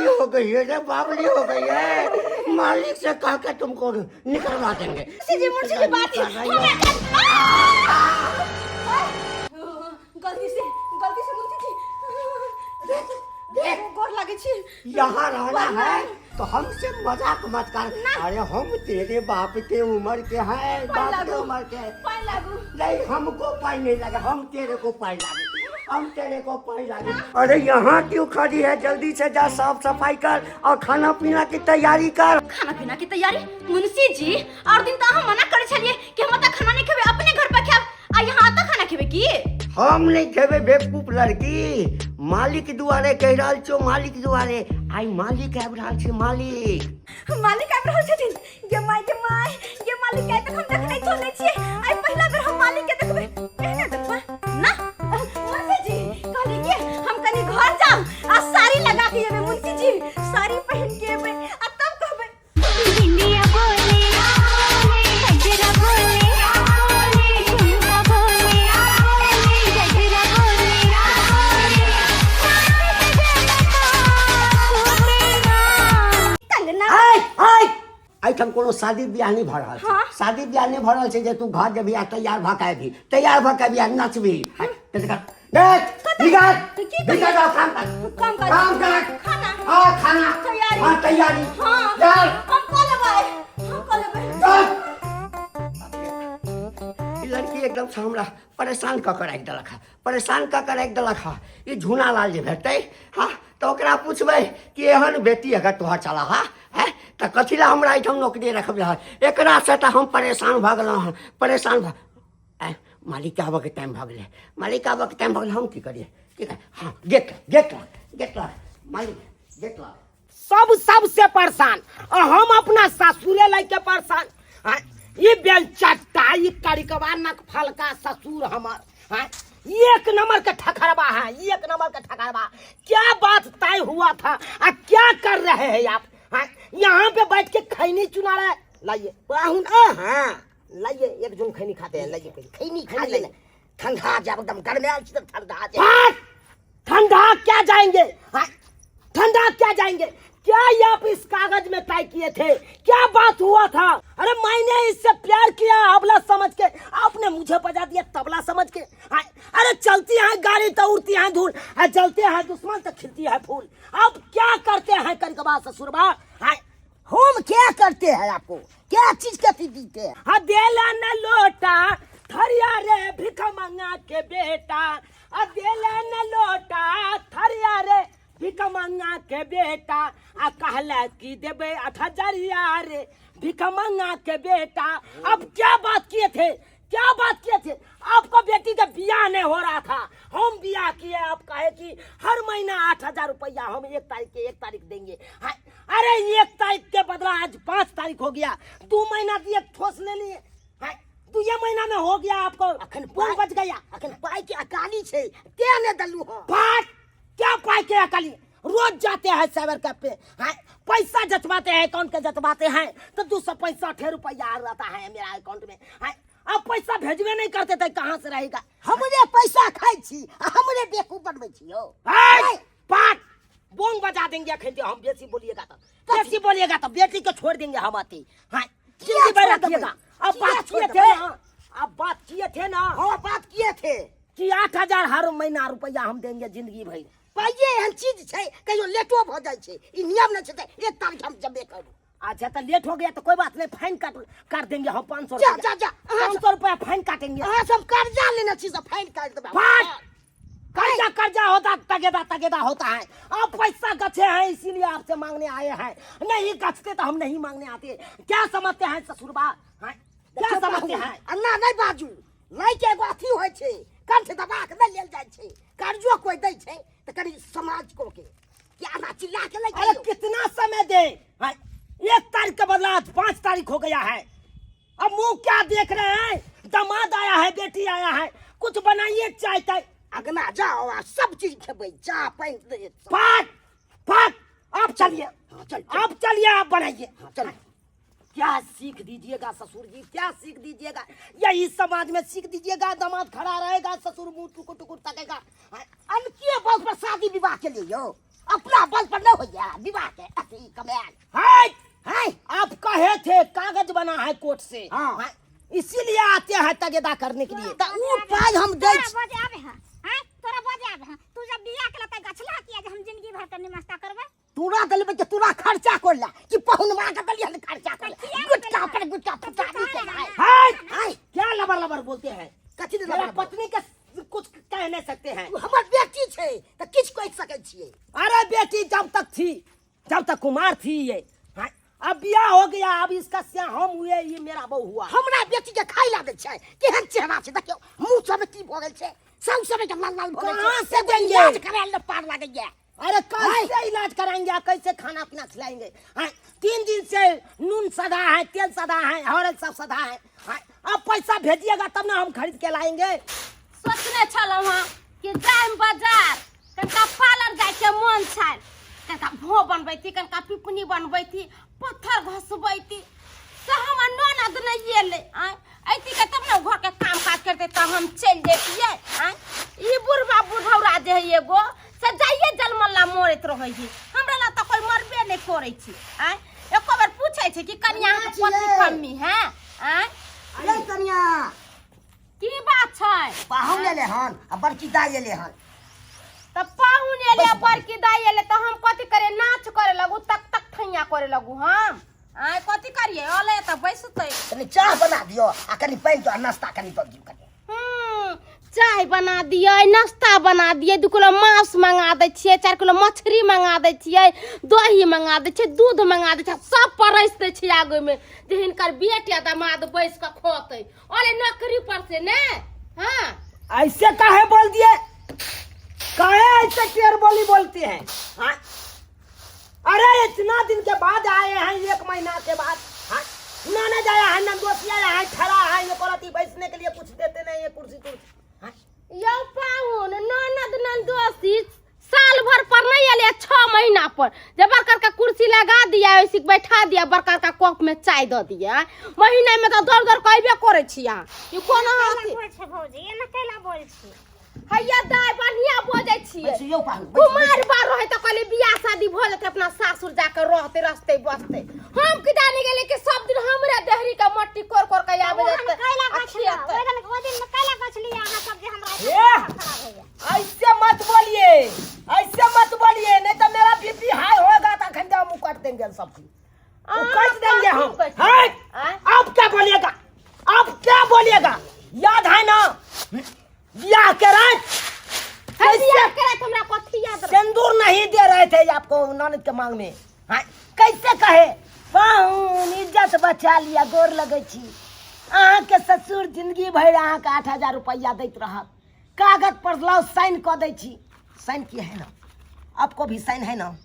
हो गई है रे, बावली हो गई है। मालिक से कह के तुमको निकलवा देंगे। मुंशी जी, मुंशी जी, बात कर रही हो। गलती से, गलती से मुंशी जी। देख। गोर लागे छी। यहाँ रहना है तो हमसे मजाक मत कर। अरे हम तेरे बाप के उम्र के हैं, बाप के लागू। उम्र के। पाइ लागू। नहीं, हमको पाई नहीं लगे, हम तेरे को पाई लागे, हम तेरे को पाई लागे। अरे यहाँ क्यों खड़ी है? जल्दी से जा, साफ सफाई कर और खाना पीना की तैयारी कर। खाना पीना की तैयारी मुंशी जी? और दिन तो हम मना करे छलिए कि हम त खाना नहीं खेबे, अपने घर पर खाब, आ यहाँ आता खाना खेबे की? हम नहीं खेबे बेवकूफ लड़की, मालिक दुआरे कह रहल छो, मालिक दुआरे। आई मालिक आबि रहल छै, मालिक। मालिक आबि रहल छथिन? गे माय, गे माय, गे मालिक आइ तक हम देखने थोड़े छियै, आइ पहिला बेर हम मालिक के देखबै। एहने देखबै ना। मुंशी जी, कहली कि हम कनी घर जाम आ साड़ी लगा के एबै। मुंशी जी, साड़ी पहिन के एबै आ तब कहबै। बिंदिया बोले, गजरा बोले, झुमका बोले, गजरा बोले, कंगना। आइ आइ एहिठाम कोनो शादी बियाह नहि भऽ रहल छै। हाँ। शादी बियाह नहि भऽ रहल छै जे तू घर जेबही आ तैयार भऽ के अयबही, तैयार भऽ के अयबही आ नचबही। देख, निकाल। की करियै? निकाल, जाओ, काम कर। काम कर। काम कर। खाना। हाँ, खाना। तैयारी। हाँ, तैयारी। हाँ। चल। हम कऽ लेबै, हम कऽ लेबै। चल। ई लड़की एकदम से हमरा परेशान कऽ के राखि देलक हँ, परेशान कऽ के राखि देलक हँ। ई झूना लाल जे भेटतै हँ तऽ ओकरा पुछबै कि एहन बेटी अगर तोहर चला हँ हैं तऽ कथी लए हमरा एहिठाम नौकरी रखबै हँ? एकरासँ तऽ हम परेशान भऽ गेलहुँ हँ, परेशान भऽ। आँय, मालिक आबऽके टाइम भऽ गेलै, मालिक आबऽके टाइम भऽ गेलै। हम की करियै, की करियै? हँ, गेट गेट गेट मालिक, गेट। सब सबसे परेशान और हम अपना ससुरे लैके परेशान। हाँ, ई बेलचट्टा, ई करिकवा नक फलका ससुर हमर, हाँ, एक नंबर के ठकरवा है, एक नंबर के ठकरवा। क्या बात तय हुआ था आ क्या कर रहे हैं आप? हाँ, यहाँ पे बैठ के खैनी चुना रहे। लाइए पाहुन, हाँ। लाइए, एक जून खैनी खाते हैं, लाइए पहले। खैनी खा खैनी ले। लाइए। ठंडा जाब एकदम, गर्मायल छी तऽ ठंडा जाब। हाँ, ठंडा क्या जाएंगे? हाँ, ठंडा क्या जाएंगे? क्या ये आप इस कागज में तय किए थे? क्या बात हुआ था? अरे मैंने इससे प्यार किया अबला समझ के, आपने मुझे बजा दिया तबला समझ के। हाँ, अरे चलती है गाड़ी तो उड़ती है धूल, हाँ, जलते हैं दुश्मन तो खिलती है फूल। अब क्या करते हैं कनकबा ससुरबा? हाँ, हम क्या करते हैं आपको? क्या चीज कथी दीते हैं? हाँ, देला न लोटा थरिया रे भिख मंगा के बेटा, आ देला न लोटा थरिया रे भिख मंगा के बेटा, आ कहला कि देबे 8 हजरिया रे भिख मंगा के बेटा। अब क्या बात किए थे, क्या बात किए थे? आपको बेटी का बियाह नहीं हो रहा था, हम बियाह किए। आप कहे कि हर महीना 8,000 रुपया हम एक तारीख के एक तारीख देंगे। हाँ, अरे एक तारीख के बदला आज 5 तारीख हो गया, 2 महीना दिए, ठोस ले लिए। हाँ, दुए महीना में हो गया आपको। अखन पुल बच गया। अखन पाई के अकाली छै ते ने दलू हँ। पाँच क्या पाई के अकाली? रोज जाते हैं साइबर कैफे पे, हाँ, पैसा जतवाते हैं, अकाउंट के जतवाते हैं तो 265 रुपया आ रहता है मेरा अकाउंट में। हाँ, अब पैसा भेजबे नहीं करते थे, कहाँ से रहेगा? हमरे पैसा खाइ छी आ हमरे बेवकूफ बनबै छी यौ। ऐ, पाँच बोंग बजा देंगे अखन हम, बेसी बोलिएगा तो, बेसी बोलिएगा तो बेटी को छोड़ देंगे हम आती। हाँ, जिंदगी भर छोड़ रखिएगा। देबै? अब किया बात छोड़ किए थे देबै? ना, अब बात किए थे ना? हाँ, बात किए थे। कि 8,000 हर महीना रुपया हम देंगे जिंदगी भर। पाइए एहन चीज छै, कहियो लेटो भऽ जाइ छै, ई नियम नहि छै तऽ एक तारीख हम जबे करू। अच्छा, तो लेट हो गया तो कोई बात नहीं, फाइन काट काट देंगे हम 500। जा जा जा, अहाँ 500 रुपया फाइन काटेंगे। अहाँ सब कर्जा लेने छी से फाइन काटि देबै। फाइन कर्जा कर्जा होता, तगेदा तगेदा होता है। अब पैसा गछे हैं इसीलिए आपसे मांगने आए हैं, नहीं गछते तो हम नहीं मांगने आते। क्या समझते हैं ससुरबा? हैं? क्या समझते हैं? अन्ना नहि बाजू, लै के एगो अथी होइ छै, कंठ दबा के नहि लेल जाइ छै। कर्जो कोइ दै छै तऽ कनि समाज को के कि आना चिल्ला के लै। अरे कितना समय दे? हैं? एक तारीख के बदला आज 5 तारीख हो गया है। अब मुंह क्या देख रहे हैं? दामाद आया है, बेटी आया है, कुछ बनाइए चाय ताय। अगना जाओ आ सब चीज खेबै, चाह पानि दे। फाट फाट, आप चलिए। हाँ, चल, चल। आप चलिए, आप बनाइए। हाँ, चल। क्या सीख दीजिएगा ससुर जी, क्या सीख दीजिएगा? यही समाज में सीख दीजिएगा, दामाद खड़ा रहेगा, ससुर मुंह टुकुर टुकुर तकेगा। अनकीय बल पर शादी विवाह के लिए यौ? अपना बल पर नहीं होइया विवाह के अथी कमायल। हाय हाय आप कहे थे कागज बना है कोर्ट से। हाँ। हाँ, इसीलिए आते हैं तगेदा करने के लिए। तऽ ऊ पाइ हम दै तोरा छी। बजे आबे है आँय तोरा बजे आबे है तू जब बियाह केला तऽ गछला किया जे हम जिंदगी भर के निमस्ता करबै। तोरा देलबै के तोरा खर्चा कर ला कि पहुनवा के देलियै हन खर्चा कर ला? किया गुटका देलियै? पर गुटका तऽ फुटानी के तू भाई। हाय हाय क्या लबर लबर बोलते हैं? कथी मेरा लबर? पत्नी के कुछ कह नहीं सकते हैं। उ हमर बेटी छै तऽ किछु कहि सकै छियै। अरे बेटी जब तक थी, जब तक कुमार थी ये, हाँ, अब बियाह हो गया, अब इसका स्या हम हुए, ये मेरा बहू हुआ। हमरा बेटी के खाइ ला दै छै, केहन चेहरा छै देखियौ, मुंह सब की भऽ गेल छै, सब सब के लाल लाल भऽ गेल छै। कहाँ से देंगे? इलाज करायल ने पार लागैया। अरे कैसे इलाज कराएंगे, कैसे खाना पीना खिलाएंगे? हाँ, 3 दिन से नून सदा है, तेल सदा है, हर सब सदा है। हाँ, अब पैसा भेजिएगा तब ना हम खरीद के लाएंगे। सोचने छलहुँ हँ कि जायब बाजार, कनका पार्लर जायके मन छल, कनका भो बनबैती, कनका पिपनी बनबैती, पत्थर घसबैती, से हमर ननद नहि एलै। आँय अयती के तब ने घरके काम काज करते तऽ हम चलि जैतियै। आँय ई बुढ़बा बुढ़ौरा जे है एगो से जाइए जलमल्ला मरैत रहै है, हमरा लग तऽ कोइ मरबे नहि करै छै। आँय एको बेर पूछै छै कि कनिया अहाँके कथी कमी है? आँय अरे कनिया की बात छै? पाहुन एले हन आ बड़की दाइ एले हन। तऽ पाहुन एले बड़की दाइ एले तऽ हम कथी करे? नाच करे लगू, तक तक ठैया करे लगू हम? आय कथी करिए? अले तऽ बैसतै। कनि चाह बना दियो आ कनि पानि दियो आ नाश्ता कनि दऽ दियो कनि। चाय बना दियै, नाश्ता बना दियै, 2 किलो मांस मंगा दै छियै, 4 किलो मछली मंगा दै छियै, दही मंगा दै छियै, दूध मंगा दै छियै, सब परसि दै छियै आगूमे जे हिनकर बेटी आ दामाद बैस कऽ खोतै। अरे नौकरी पर से ने। हाँ ऐसे काहे बोल दिए? काहे ऐसे टेर बोली बोलते हैं? हाँ? अरे इतना दिन के बाद आए हैं, 1 महीना के बाद। हाँ? ननद आया है, नंदोसी आया है, खड़ा है, ये बोलती बैठने के लिए कुछ देते नहीं है कुर्सी तुर्सी। हाँ? यौ पाहुन, ननद नंदोसी साल भर पर नहीं एले, 6 महीना पर जब बड़का का कुर्सी लगा दिया, ऐसे बैठा दिया, बड़का का कप में चाय दऽ दिया, महीना में तो दौड़ दौड़ के अयबे करै छी अहाँ। ई कोना अथी बोल छै भौजी, एना कैला बोल छी? हैया दाय बढ़िया बजै छियै। बैसियौ पाहुन, बैसू, कुमार बार रहै तऽ कहली बियाह शादी भऽ जेतै, अपना सासुर जाके रहतै रस्ते बसतै। हम की जानी गेलै कि सब दिन हमरे देहरी के मट्टी कोर कोर के आबि हम जेतै कैला आ गछलियै? खेतै। ओहि दिन कैला गछलियै अहाँ सब जे हमरा ए! खराब होइया? ऐसे मत बोलिए, ऐसे मत बोलिए, नहीं तो मेरा बीपी हाई होगा तो अखन हम काट देंगे सब चीज, वो काट देंगे हम। हाय! आप क्या बोलिएगा, आप क्या बोलिएगा? याद है ना बियाह के रात है बियाह के रात हमरा कथी याद रहे? सिंदूर नहीं दे रहे थे आपको ननद के मांग में। हाँ, कैसे कहे पाहुन इज्जत बचा लिया, गोर लगे छी अहाँ के ससुर जिंदगी भरि अहाँ के 8000 रुपया दैत रहत, कागज पर लाओ साइन कऽ दै छी। साइन की है ना? आपको भी साइन है ना?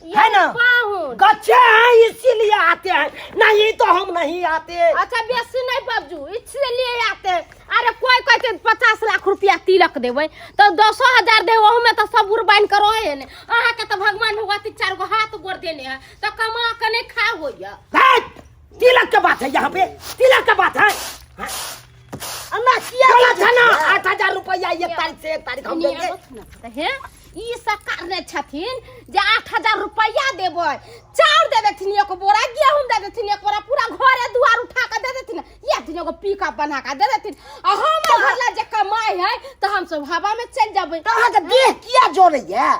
है ना? पाहुन गच्छे हैं इसीलिए आते हैं, नहीं तो हम नहीं आते। अच्छा बेसी नहीं बाबू, इसलिए आते हैं। अरे कोई कहते 50 लाख रुपया तिलक देबै तो 10,000 देबै, ओहू में तो सब उड़ बान्हि के रहे ने। अहाँ के तो भगवान भगवती 4 गो हाथ गोड़ देने है तो कमा के नहीं खा होइया। है, तिलक के बात है, यहाँ पे तिलक के बात है। हाँ? अन्ना किया बोला था ना 8000 रुपया 1 तारीख से 1 तारीख हम देंगे। हे ई सब करने छथिन जे 8000 रुपया देबै, चाउर दे देथिन 1 बोरा, गेहूं दे देथिन 1 बोरा, पूरा घरे दुआर उठा के दे देथिन, या दिन एगो पिकअप बना के दे देथिन, आ हमर घर ला जे कमाई है तो हम सब हवा में चल जेबै। तऽ अहाँके देह किया जोड़ैया?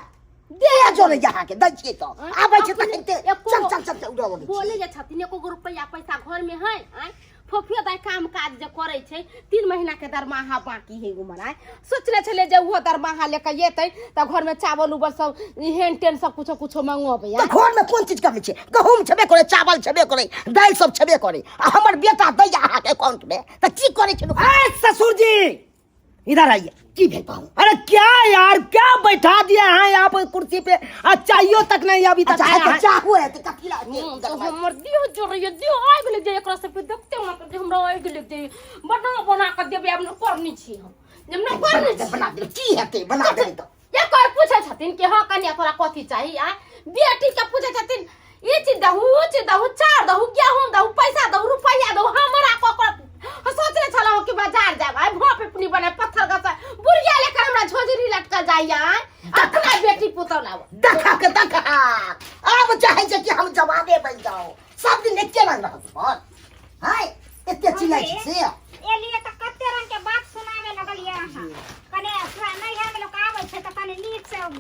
देह जोड़ैया अहाँके दै छियै तऽ आबै छै तखन ते चल चल चल उड़ा उड़ा बोले जे छथिन एको गो रुपया पैसा घर में है। आँय फोफियो दाइ काम काज जे करै छै, 3 महीना के दरमाहा बाकी है उमर। आँय सोचने छलियै जे ओहो दरमाहा लेके एतै तऽ घर में चावल उवल सब हेन टेन सब कुछो कुछो मंगोबै। तऽ घर में कोन चीज कमी छै? गहूम छेबे करै, चावल छेबे करै, दालि सब छेबे करै, आ हमर बेटा दैया अहाँके अकाउंट में तऽ की करै छै? ए ससुर जी इधर आइए। की भेल पाहुन? अरे क्या यार, क्या बैठा दिया है आप कुर्सी पे, आ चाहियो तक नहीं अभी तक। अच्छा, आया तो है। चाहू है तो कथी ला? तो हमर देह जोड़ैया, देह आगि लागि जाइए एकरा सबके देखते मात्र जे हमरा आगि लागि जाइए। बना बना कऽ देबै, आब नौकरनी छी हम, जे नौकरनी छी। बना देबै की हेतै? बना देबै तऽ एक और पूछै छथिन कि हाँ कन्या तोरा कथी चाही? आ बेटी के पूछै छथिन ई चीज दहु, ऊ चीज दहु, चाउर दहु, गेहूं दहु, पैसा दहु, रुपैया दहु। हमरा ककर सोचने छलहुँ कि बाजार जाब, आइ भोप पिपनी बने पत्थर घसा बुढ़िया लेकर हमरा झोझरी लटकल जाइया। आइ अपना बेटी पुतौह लाब देखा के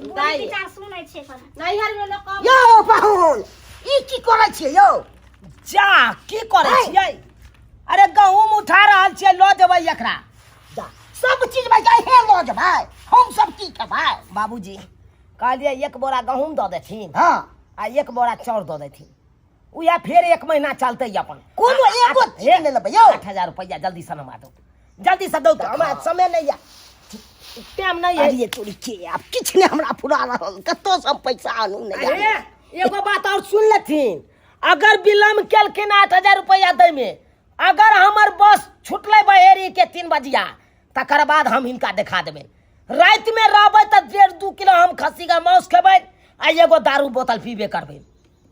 बोली विचार सुनै छियै कोनो। नैहर में लोग कम यौ पाहुन, ई की करै छियै यौ? जा की करै छियै? अरे गहूम उठा रहल छियै, लऽ जेबै एकरा। जा सब चीज भाई जाए लऽ जेबै, हम सब की खेबै? बाबूजी कहलियै एक बोरा गहूम दऽ देथिन। हाँ। आ एक बोरा चाउर दऽ देथिन, उएह फेर एक महीना चलतै अपन। कोनो एगो चीज नहि लेबै यौ। 8000 रुपैआ जल्दी से हमरा दो, जल्दी से दो, हमरा समय नहीं है, टाइम नहीं है। अरे तोरी के, आब किछु नहि हमरा फुरा रहल, कतौ से हम पैसा आनू नहि। अरे एगो बात और सुन लेथिन, अगर विलम्ब केलखिन 8000 रुपैआ दै में, अगर हमर बस छुटलै बहेरी के 3 बजिया, तकर बाद हम हिनका देखा देबै। राति में रहबै तऽ 1.5-2 किलो हम खस्सी का मांस खेबै आ एगो दारू बोतल पीबे करबै।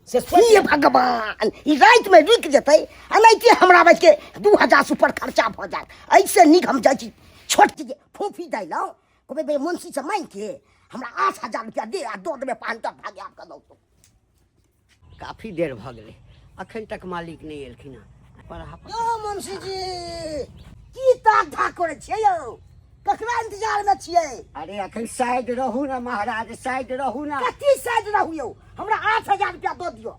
से सोच हे भगवान, ई राति में रुकि जेतै, एनाहिते हमरा बच के 2000 से ऊपर खर्चा भऽ जायत। ऐसे नीक हम जाइ छी छोट के फूफी दै लए, कहबै बे मुंशी से मांगि के हमरा 8000 रुपया दे आ दऽ देबै पाँच तक भागे आब कऽ दौ। काफी देर भऽ गेलै, अखन तक मालिक नहि एलखिन हँ। पर यौ मुंशी जी, की ताक धाक करै छियै यौ? ककरा इंतजार में छियै? अरे अखन साइड रहू ना महाराज, साइड रहू ना। कथी साइड रहू यौ? हमरा 8000 रुपया दऽ दियौ,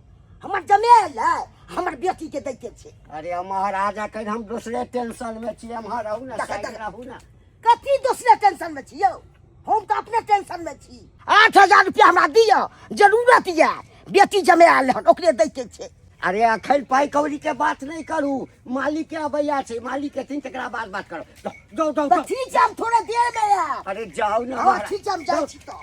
हमर जमेल है, हमर बेटी के दैके छै। अरे महाराज अखन हम दोसरे टेंशन में छी, एम्हर रहू ना, साइड रहू ना। कथी दोसरे टेंशन में छी यौ? हम तऽ अपने टेंशन में छी। 8000 रुपया हमरा दिअ, जरूरत यऽ, बेटी जमायल हन, ओकरे दैके छै। अरे अखन पाइ कौड़ी के बात नहीं करू, मालिक के अबैया छै, मालिक एथिन तकरा बाद बात करू। जाउ जाउ तऽ ठीक छै, हम थोड़े देर में आयब। अरे जाउ ना। हाँ ठीक छै, हम जाइ छी तऽ।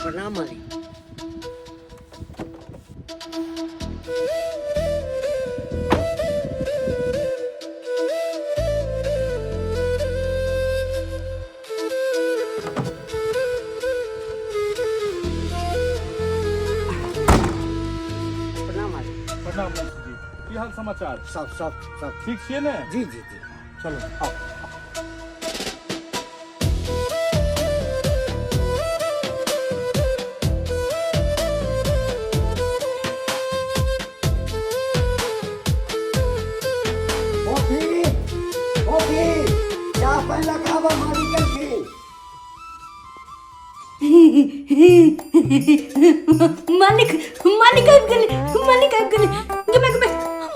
प्रणाम मालिक। प्रणाम मालिक। प्रणाम मुंशी जी, की हाल समाचार? सब सब सब ठीक छियै ने? जी जी जी। चलू आउ। ओफी, ओफी, चाह पानि लऽ कऽ आबऽ, मालिक एलखिन। मालिक, मालिक आबि गेलै, मालिक आबि गेलै। गेमे गेमे,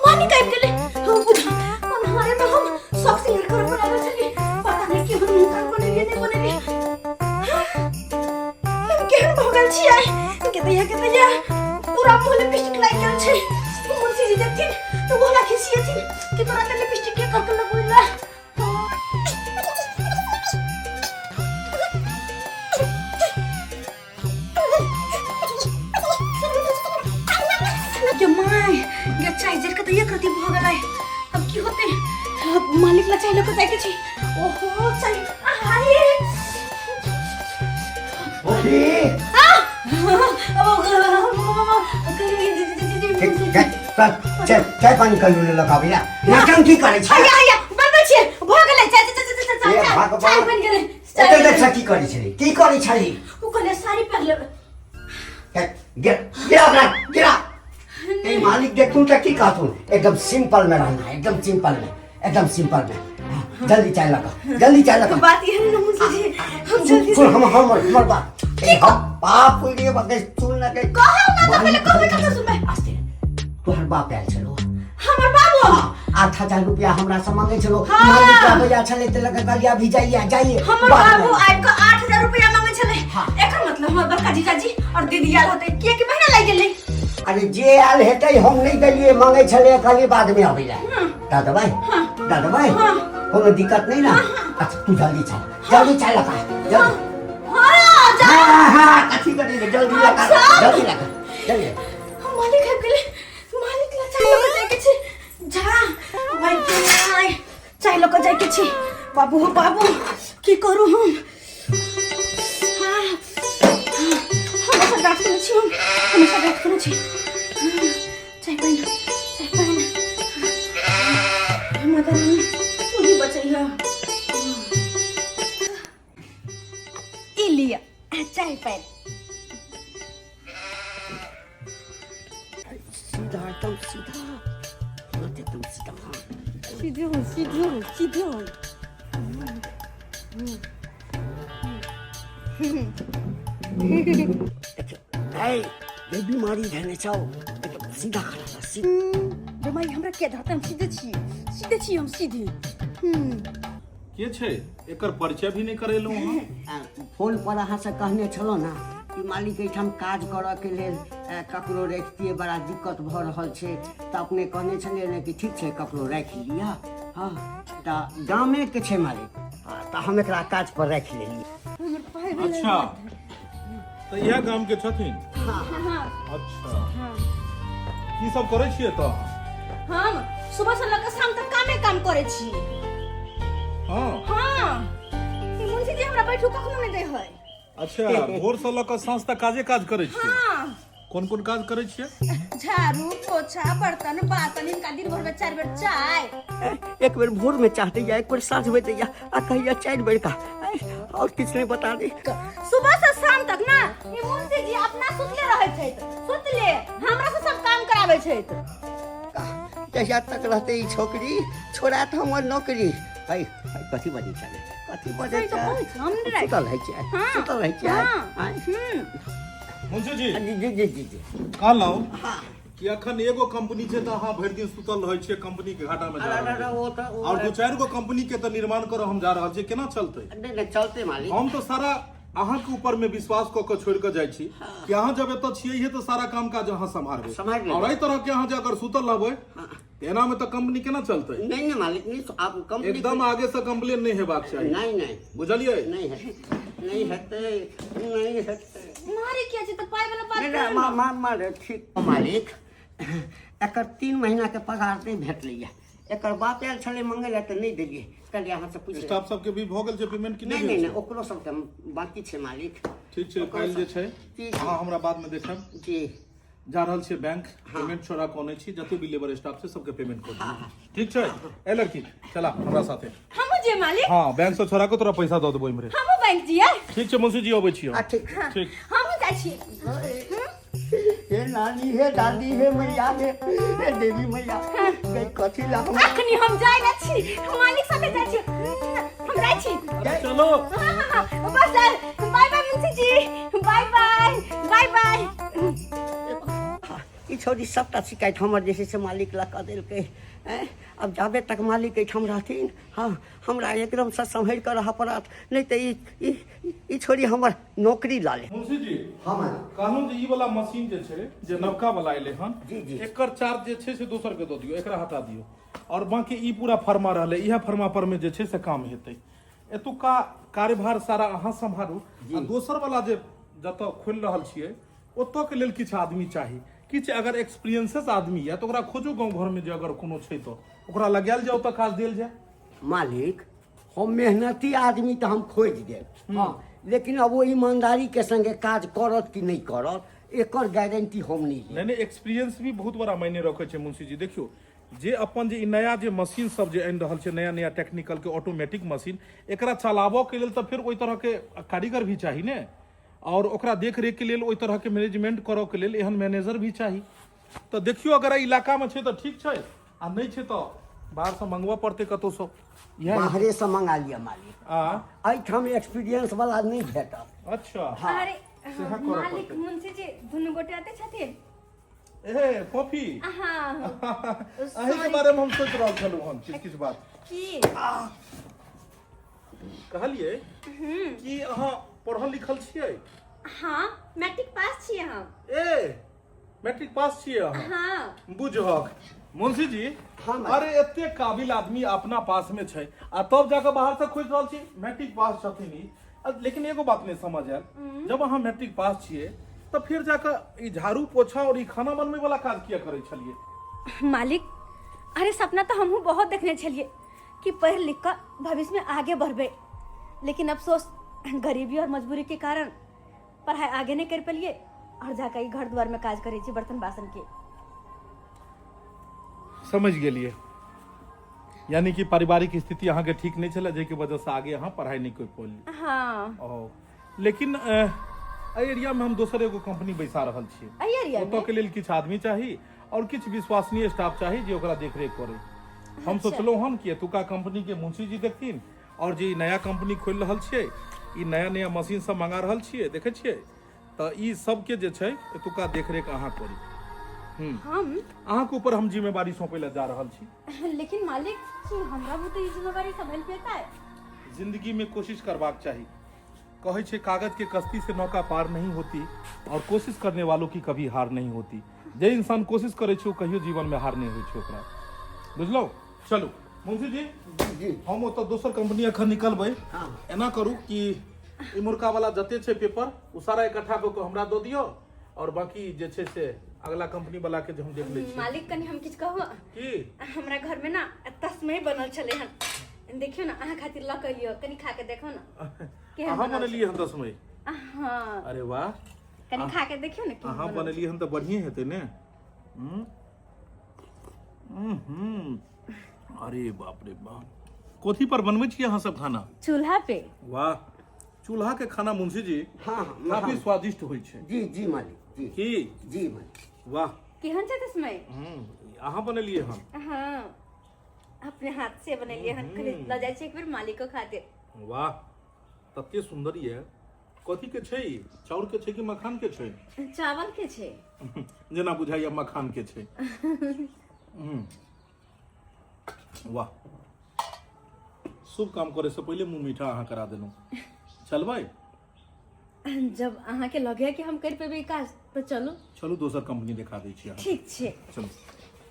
मालिक आबि गेलै। हम बुझा अन्हारे में हम शौक सिंगार करऽ पर आयल छलियै, पता नहि केहन मुँह कान बनेलियै नहि बनेलियै। हम केहन भऽ गेल छियै के दैया, के दैया, पूरा मुँह लिपस्टिक लागि गेल छै। मुंशी जी देखथिन तऽ ओ हमरा खिसियेथिन कि तोरा तऽ लिपस्टिक के कऽ के लगबैला। गे my, गे चाय जर के तऽ एक रति भऽ गेलै, अब की होतै? अब मालिक ला चाय लऽ कऽ जाइके छै। ओहो चाय, हाय। ओफी। ठीक, चल, चल, चल, चाय पानी कर लू लऽ कऽ अबैया। नौटंकी करै छी। हैया हैया बनबै छियै, भऽ गेलै चाय, चाय चाय चाय। हे चाय भगवान। चाय बनि गेलै। एते देर से की करै छली, की करै छली? ओ कहले साड़ी पहिर लेबै। हे, गिरा गिरा ओकरा गिरा। ए मालिक देखथुन तऽ की कहथुन? एकदम सिंपल में रहना है, एकदम सिंपल में, एकदम सिंपल में। हाँ, जल्दी चाय लगा, जल्दी चाय लगा। बात ये है ना मुंशी जी, हम जल्दी सुन हम हमर हमर बात। ए, हम बाप रे बगे, सुन ना के कहू ना तऽ पहिले कहबै तब तऽ सुनबै। आस्ते, तोहर बाप आयल छलो? हमर बाबू 8000 रुपया हमरा से मांगे छलो। हाँ। मालिक के भैया छले ते लगे कहलिए अभी जाइए जाइए। हमर बाद में। बाबू आबि कऽ 8000 रुपया मांगे छलै। हाँ। एकर मतलब हमर बड़का जीजाजी और दीदी आयल होतै, किएकि महीना लागि गेलै। अरे जे आयल हेतै, हम नहीं देलिए, मांगे छले, कहलिए बाद में अबै ला। दऽ देबै, दऽ देबै, कोनो दिक्कत नहीं ना? अच्छा तू जल्दी चल, जल्दी चल लगा जल्दी। हाँ जा। हाँ हाँ, कथी करी रे, जल्दी लगा, अच्छा। जल्दी लगा जल्दी। हम मालिक आबि गेलै, मालिक ला चाय लऽ कऽ जाइके छै। जा भाइ my, चाय लऽ कऽ जाइके छै। बाबू हो बाबू, की करू हम? हाँ, हमेशा डाँट सुनै छी हम, हमेशा डाँट सुनै छी। हाँ, चाय पानि, चाय पानि। माता रानी तू ही बचैहा। ई लिअ चाय पानि। सीधा, एकदम सीधा। तुरंत एकदम सीधा। हाँ। सीधे हो, सीधे हो, सीधे हो। देखियौ, है जे बीमारी धेने छौ, एकदम सीधा खड़ा रह, सीधा। बेमारी हमरा के धरतै? हम सीधे छी, सीधे छी, हम सीधे। के छै? एकर परिचय भी नहि करेलहुँ अहाँ। फोन पर अहाँसँ कहने छलहुँ ने कि मालिक एहिठाम काज करऽके लेल ककरो राखितियै, बड़ा दिक्कत भऽ रहल छै, तऽ अपने कहने छलियै ने कि ठीक छै, ककरो राखि लिअ। हँ, तऽ गामेके छै मालिक। हँ, तऽ हम एकरा काज पर राखि लेलियै। अच्छा, तऽ इएह गाम के छथिन? हाँ। अच्छा, की सब करै छियै तऽ? हम सुबह से लऽ कऽ शाम तक कामे काम करै छी। हाँ, ई मुंशी जी हमरा बैठू कखनो नहि दै है। अच्छा, भोर से लऽ कऽ साँझ तक काजे काज करै छियै? हाँ। कोन कोन काज करै छियै? झाड़ू पोछा, बर्तन बासन, इनका दिन भर में 4 बेर चाय। एक बेर भोर में चाह दैया, एक बेर साँझ में दैया, आ कहिया 4 बेर का और किछु नहीं बता दी। सुबह से शाम तक ना ई मुंशी जी अपना सुतले रहै छथि, सुतले हमरा से सब काम कराबै छथि। जहिया तक रहते ई छोकरी, छोड़ात हमर नौकरी। है है, कथी बजै छलै? कथी बजै सही तऽ छै? कहै छी, हम नहि राखि। सुतल रहै छियै? हाँ। सुतल रहै छियै? हाँ। आँय? मुंशी जी। जी जी जी जी जी। कहलहुँ कि अखन एगो कंपनी छै तऽ अहाँ भरि दिन सुतल रहै छियै, कंपनी के घाटा में जा अरे रहल अरे, छै। ओ तऽ और दू चारि गो कंपनी के तऽ निर्माण करऽ हम जा रहल छियै, केना चलतै? नहि नहि, चलते मालिक। हम तऽ सारा अहाँके ऊपर में विश्वास कऽ के छोड़ि कऽ जाइ छी कि अहाँ जब एतऽ छियै तऽ सारा काम काज अहाँ सम्हारबै। सम्हारि लेबै। और एहि तरह के अहाँ जे अगर सुतल रहबै तऽ एना में तऽ कंपनी केना चलतै? नहीं नहीं मालिक, नहीं, आप कंपनी एकदम आगे से कंप्लेन नहीं हेबाक चाही। नहीं नहीं। बुझलियै? नहीं है, नहीं हेतै, नहीं हेतै। मारे किया छै? तऽ पाइ वाला बात नहीं करू नहीं, ने। मा मा मा ठीक मालिक, एकर 3 महीना के पगार नहीं भेटलैया। एकर बाप आयल छलै मंगै लए तऽ नहि देलियै, कहलियै अहाँ से पूछि। स्टाफ सबके भी भऽ गेल छै पेमेंट कि नहीं नहि नहीं भेल नहीं छै? ओकरो सबके बाकी छै मालिक। ठीक छै। ओकरो फाइल जे सब- छै जी, जी। अहाँ हमरा बाद मे देखब। जी। जा रहल छियै बैंक, पेमेंट छोड़ा कऽ अनै छी, जते भी लेबर स्टाफ छै सबके पेमेंट कऽ दियौ। ठीक छै? ए लड़की, चला हमरा साथे। हमहूँ जे मालिक? हाँ, बैंक से छोड़ा कऽ तोरा पैसा दऽ देबो इम्हरे। हमहूँ बैंक जियै? ठीक छै मुंशी जी, अबै छी हम। आ ठीक। ठीक। हमहूँ जाइ छी। हे नानी, हे दादी, हे मैया, हे हे देवी मैया, गई कथी ला हमरा। अखनी हम जाइ ने छी, हम मालिक साथे जाइ छी, हम जाइ छी। अरे चलो। हाँ हाँ हाँ, बस सर, बाय बाय मुंशी जी, बाय बाय, बाय बाय। ई छौड़ी सबटा शिकायत हमर जे छै से मालिक लग कऽ देलकै। ऐं, आब जाबे तक मालिक एहिठाम रहथिन, हाँ, हमरा एकदमसँ सम्हरि कऽ रहऽ पड़त, नहि तऽ ई ई ई छोड़ी हमर नौकरी लऽ ले। मुंशी जी। हाँ मालिक। कहलहुँ जे ई वाला मशीन जे छै, जे नवका वाला एलै हन, जी, जी। एकर चार्ज जे छै से दोसर के दऽ दियौ, एकरा हटा दियौ। और बाकी ई पूरा फर्मा रहलै, इएह फर्मा पर मे जे छै से काम हेतै। एतुका कार्यभार सारा अहाँ सम्हारू आ दोसर वाला जे जतऽ खोलि रहल छियै ओतऽ के लेल किछु आदमी चाही, किछु अगर एक्सपीरियंसेस आदमी यऽ तऽ ओकरा खोजू गाँव घर मे, जे अगर कोनो छै तऽ ओकरा लगायल जाय, ओतऽ काज देल जाय। मालिक, हम मेहनती आदमी तऽ हम खोजि देब, हँ, लेकिन अब ओ ईमानदारी के संगे काज करत कि नहि करत, एकर गारंटी हम नहि लेब। नहीं नहीं, एक्सपीरियंस भी बहुत बड़ा मायने रखे छै मुंशी जी। देखियौ जे अपन जे ई नया जे मशीन सब जे आनि रहल छै, नया नया टेक्निकल के ऑटोमेटिक मशीन, एकरा चलाबऽ के लेल तऽ फेर ओहि तरह के कारीगर भी चाही ने, और ओकरा देख रेख के लेल ओहि तरह के मैनेजमेंट करऽ के लेल एहन मैनेजर भी चाही। तऽ देखियौ अगर एहि इलाका मे छै तऽ ठीक छै, आ नहि छै तऽ बाहर से मंगबऽ पड़तै कतौ से। इएह बाहरे से मंगा लिअ मालिक। आ एहिठाम एक्सपीरियंस वाला नहि भेटत। अच्छा। अरे सेहा करऽ मालिक, पड़तै। मुंशी जी दुनू गोटे आते छथिन। ए कॉफी। हाँ। अहीं के बारे में हम सोच रहल छलहुँ हन किछु किछु बात। की? कहलियै कि अहाँ पढ़ल लिखल छियै? हाँ, मैट्रिक पास छियै हम। ए मैट्रिक पास छियै अहाँ? हाँ। बुझहक मुंशी जी। हाँ, मालिक। अरे एते काबिल आदमी अपना पास में छै आ तब जाके बाहर से खोजि रहल छी। मैट्रिक पास छथिन ई, लेकिन एगो बात नहीं समझ आयल, जब अहाँ मैट्रिक पास छियै तऽ फिर जाके ई झाड़ू पोछा और ई खाना बनबै वाला काज किया करै छलियै? मालिक, अरे सपना तऽ हमहूँ बहुत देखने छलियै कि पढ़ि लिख कऽ भविष्य में आगे बढ़बै, लेकिन अफसोस गरीबी और मजबूरी के कारण पढ़ाई आगे नहीं कर पेलिए और जाकर ई घर द्वार में काज करै छी, बर्तन बासन के। समझ गेलियै, यानी कि पारिवारिक स्थिति अहाँके ठीक नहि छलै, जाहिके वजह से आगे अहाँ पढ़ाई नहि कर पौलियै। हाँ। ओ लेकिन एहि एरिया में हम दोसर एगो कंपनी बैसा रहल छियै। एहि एरिया में? ओतऽ के लेल किछु आदमी चाही आओर किछु विश्वसनीय स्टाफ चाही जे ओकरा देखरेख करै। हम सोचलहुँ हन कि एतुका कंपनीके मुंशी जी देखथिन आओर जे ई नया कंपनी खोलि रहल छियै, ई नया नया मशीन सब मंगा रहल छियै, देखै छियै, तऽ ई सबके जे छै एतुका देखरेख अहाँ करी। हम अहाँके ऊपर हम जिम्मेवारी सौंपै लए जा रहल छी। लेकिन मालिक की हमरा बुते ई जिम्मेवारी संभल पेतै? जिंदगी में कोशिश करबाक चाही। कहै छै कागज के कश्ती से नौका पार नहीं होती और कोशिश करने वालों की कभी हार नहीं होती। जे इंसान कोशिश करै छै ओ कहियो जीवन में हार नहीं होइ छै ओकरा, बुझलहुँ? चलू मुंशी जी, जी हम ओतऽ दोसर कंपनी अखन निकलबै। हाँ। एना करू कि इम्हुरका वाला जते छै पेपर ओ सारा इकट्ठा कऽ कऽ हमरा दऽ दियौ और बाकी जे छै से अगला कंपनी वाला के जे हम देख लै छी। मालिक कनि हम किछु कहू? की? हमरा घर में ना तस्मय बनल छलै हन, देखियौ ना अहाँ खातिर लऽ के एलियौ, कनि खा के देखो ना केहन अहाँ बनल। बनेलियै हन तस्मय? हाँ। अरे वाह, कनि खा के देखियौ ना केहन अहाँ बनल। बनेलियै हन तऽ बढ़िए हेतै ने। हम्म। हम्म। अरे बाप रे बाप, कथी पर बनबै छियै अहाँ सब खाना? चूल्हा पे। वाह, चूल्हा के खाना मुंशी जी हाँ, हाँ, काफी स्वादिष्ट होइ छै। जी जी मालिक जी। की? जी मालिक। वाह, केहन छै तस्मय? अहाँ बनेलियै हन? हाँ, अपने हाथ से बनेलियै हन, कनि लऽ जाइ छी एक बेर मालिको खातिर। वाह, तते सुंदर ये। कथी के छै ई? चाउर के छै कि मखान के छै? चावल के छै। जेना बुझाइया मखान के छै। वाह, शुभ काम करे से पहिले मुंह मीठा अहाँ करा देलहुँ। चलबै? जब अहाँ के लगे कि हम कर पेबै काज तऽ चलू। चलू दोसर कंपनी देखा दै छी अहाँ। ठीक छै, चलू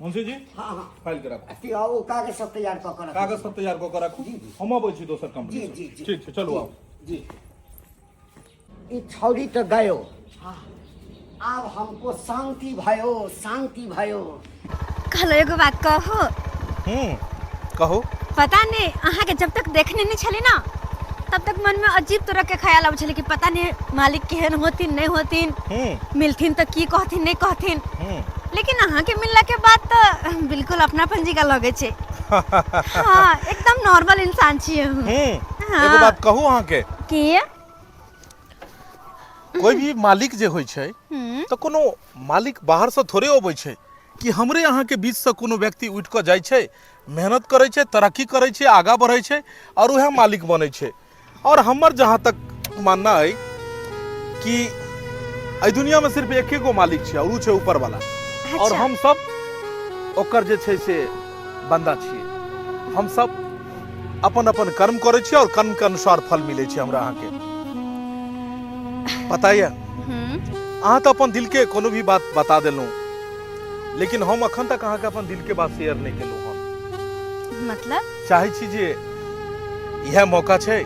मुंशी जी। हाँ हाँ, फाइल के राखू। अथी ओ कागज सब तैयार कऽ कऽ राखू। कागज सब तैयार कऽ कऽ राखू, हम अबै छी दोसर कंपनी जी से। जी जी, ठीक छै, चलू आउ। जी। ई छौड़ी तऽ गयो, हाँ, आब हमको शांति भयो, शांति भयो। कहलो एगो बात कहू? कहू। पता नहीं अहाँ के जब तक देखने नहीं छली ना तब तक मन में अजीब तरह के ख्याल आबै छलै कि पता नहीं मालिक केहन होथिन नहीं होथिन, मिलथिन तऽ की कहथिन नहीं कहथिन, लेकिन अहाँ के मिलला के बाद तऽ बिल्कुल अपनापन जी का लगे छै। हाँ, एकदम नॉर्मल इंसान छियै हम। हाँ। एगो बात कहू अहाँ के? की? कोई भी मालिक जे होइ छै तऽ कोनो मालिक बाहर से थोड़े अबै छै कि हमरे अहाँ के बीच से कोनो व्यक्ति उठि कऽ जाइ छै, मेहनत करै छै, तरक्की करै छै, आगाँ बढ़ै छै और वएह मालिक बनै छै। और हमर जहाँ तक मानना अइ कि एहि दुनिया में सिर्फ एके गो मालिक छै और उ छै ऊपर वाला। और हम सब ओकर जे छै से बंदा छियै। हम सब अपन अपन कर्म करै छियै और कर्म के अनुसार फल मिलै छै हमरा अहाँके। पता यऽ, अहाँ तऽ अपन दिल के कोनो भी बात बता देलहुँ, लेकिन हम अखन तक अहाँके अपन दिल के बात शेयर नहि केलहुँ हन। मतलब? चाहै छी जे इएह मौका छै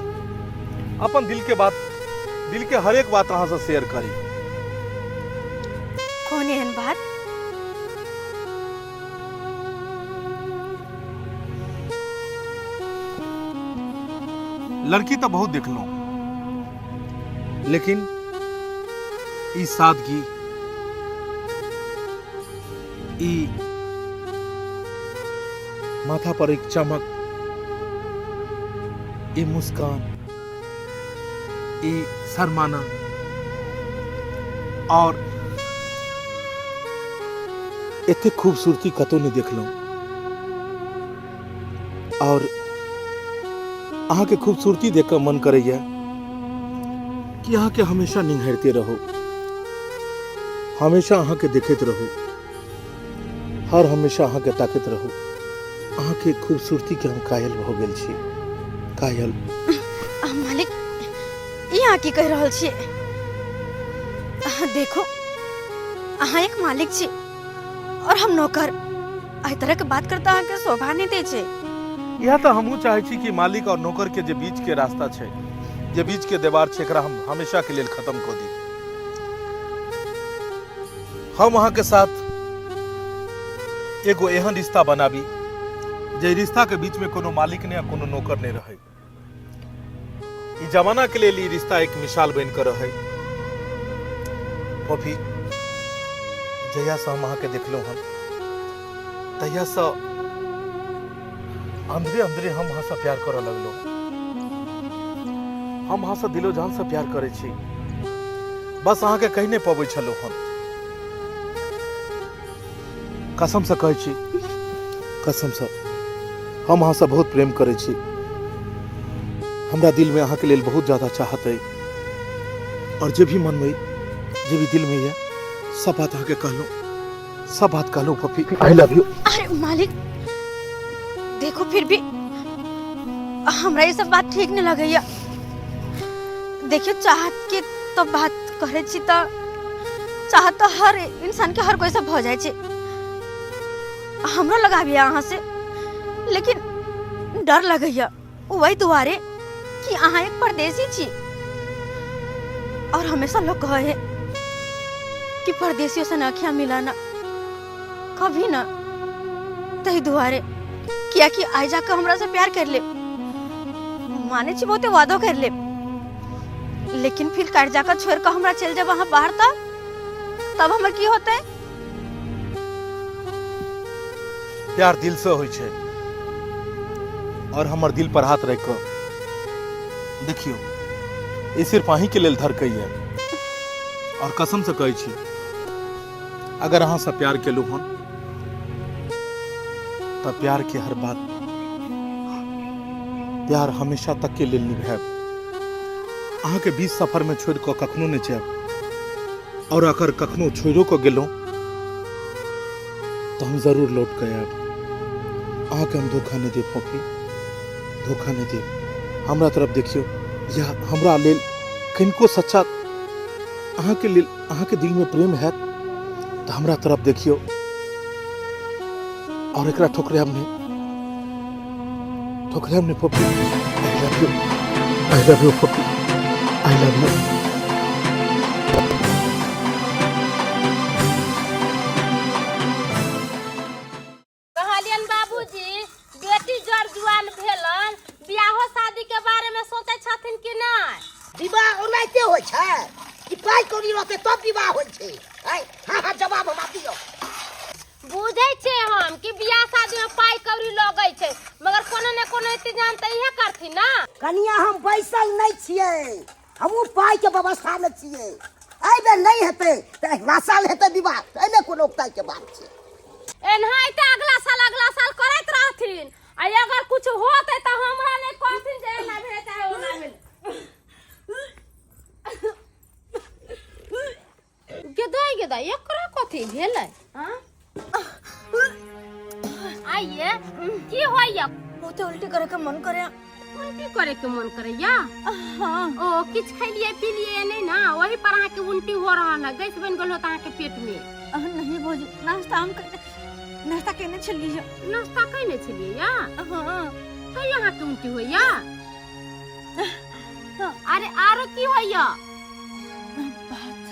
अपन दिल के बात, दिल के हरेक बात अहाँसँ शेयर करी। कोन एहन बात? लड़की तऽ बहुत देखलहुँ, लेकिन ई सादगी, ई माथा पर एक चमक, ई मुस्कान, ई शर्माना और एते खूबसूरती कतौ नहीं देखलहुँ। और अहाँके खूबसूरती देख कऽ मन करैया कि अहाँके हमेशा निहारिते रहू, हमेशा अहाँके देखैत रहू, हर हमेशा अहाँके ताकैत रहू। अहाँके खूबसूरती के हम कायल भऽ गेल छी, कायल। मालिक, ई अहाँ की कहि रहल छियै? अहाँ देखो, अहाँ एक मालिक छी और हम नौकर। एहि तरह के बात करता अहाँके शोभा नहीं दै छै। इएह तऽ हमहूँ चाहै छी कि मालिक और नौकर के जे बीच के रास्ता छै, जे बीच के दीवार छै, एकरा हम हमेशा के लेल खत्म कऽ दी। हम अहाँ के साथ एगो एहन रिश्ता बनाबी जे रिश्ता के बीच में कोनो मालिक नहीं आ कोनो नौकर नहीं रहे। ई जमाना के लेल ई रिश्ता एक मिसाल बन के रहे। पॉपी, जहिया से हम अहाँ के देखलहुँ हन तहिया से अंदरे अंदरे हम अहाँ से प्यार करऽ लगलहुँ। हम अहाँ से दिलो जान से प्यार करै छी, बस अहाँ के कहि नहीं पबै छलहुँ हन। कसमसँ कहै छी, कसमसँ हम अहाँसँ बहुत प्रेम करै छी। हमरा दिलमे अहाँके लेल बहुत ज्यादा चाहत अइ और जे भी मनमे, जे भी दिलमे यऽ, सब बात अहाँके कहलहुँ, सब बात कहलहुँ पप्पी। I love you. अरे मालिक देखो, फिर भी हमरा ये सब बात ठीक नहीं लगैया। देखियो चाहत के तो बात करे छी तो चाहत तो हर इंसान के हर कोई से भ जाय छै, हमरो लगाबिया अहाँ से, लेकिन डर लगैया वही दुआरे कि अहाँ एक परदेसी छी और हमेशा लोग कहे है कि परदेसियों से आँखियां मिलाना कभी ना, तही दुआरे किया कि आइ जाकर हमरा से प्यार कर ले, माने छी बहुते वादो कर ले, लेकिन फिर काट जाकर छोड़ कर हमरा चल जब अहाँ बाहर तब तब हमर की होते? प्यार दिल से होइ छै और हमर दिल पर हाथ रख कऽ देखियो, ई सिर्फ अहीं के लेल धड़कैया और कसम से कहै छी, अगर अहाँ से प्यार केलहुँ हन तऽ प्यार के हर बात, प्यार हमेशा तक के लेल निभायब। अहाँ के बीच सफर में छोड़ कऽ कखनो नहि जायब और अगर कखनो छोड़ो कऽ गेलहुँ तऽ हम जरूर लौट कऽ आयब। अहाँके हम धोखा नहि देब पप्पी, धोखा नहि देब। हमरा तरफ देखियौ, या हमरा लेल किनको सच्चा अहाँके लेल अहाँके दिलमे प्रेम हैत तऽ हमरा तरफ देखियौ और एकरा ठोकरायब नहि, ठोकरायब नहि पप्पी। I love you, I love you Pappi, I love you. कहलियन बाबूजी, बेटी जर जुआन भेलन, बियाहो शादी के बारे में सोचे छथिन कि नहीं? विवाह ओनाहिते होइ छै कि पाइ कौड़ी रहतै तब विवाह होइ छै? आँय, हाँ हाँ जवाब हमरा दियौ। बुझै छियै हम कि बियाह शादी में पाइ कौड़ी लगै छै, मगर कोनो ने कोनो इंतजाम तऽ इहे करथिन ना। कनिया हम बैसल नहि छियै, हमहूँ पाइके व्यवस्थामे छियै। एहि बेर नहि हेतै तऽ अगिला साल हेतै विवाह, एहिमे कोनो उकताइके बात छै? एनाहिते अगला साल अगला साल करैत रहथिन आ अगर कुछ होतै तऽ हमरा नहि कहथिन जे एना भेलै चाहे ओना भेलै। गेदाइ गेदाइ, एकरा कथी भेलै? आँ आइए की होइया? बहुते उल्टी करे के मन करे। उल्टी करे के मन करैया? हाँ। ओ किछ खैलिए पीलिए नहीं ना, वही पर अहाँ के उल्टी हो रहल है, गैस बन गेल होत अहाँ के पेट में। नहीं भौजी, नाश्ता हम कने नाश्ता केने छलियै। नाश्ता केने छलियै या? हाँ। तैयो अहाँ के उल्टी होइया? अरे आरो की होइया? बात